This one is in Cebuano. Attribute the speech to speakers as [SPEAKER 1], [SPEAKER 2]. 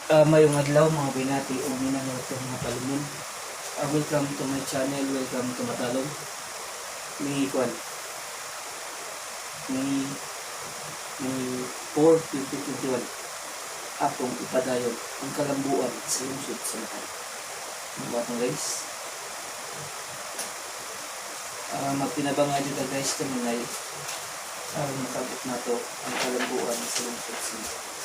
[SPEAKER 1] Mayong adlaw, mga binati o minanoto, mga palumon. Welcome to my channel, welcome to Matalom. May kwan. May 4, 2021. Akong ipadayon ang kalambuan sa lungsod sa Nahan. Ano ba itong, guys? Magpinabangay dito, guys, kanunay aron makabot nato ang kalambuan sa lungsod sa Nahan.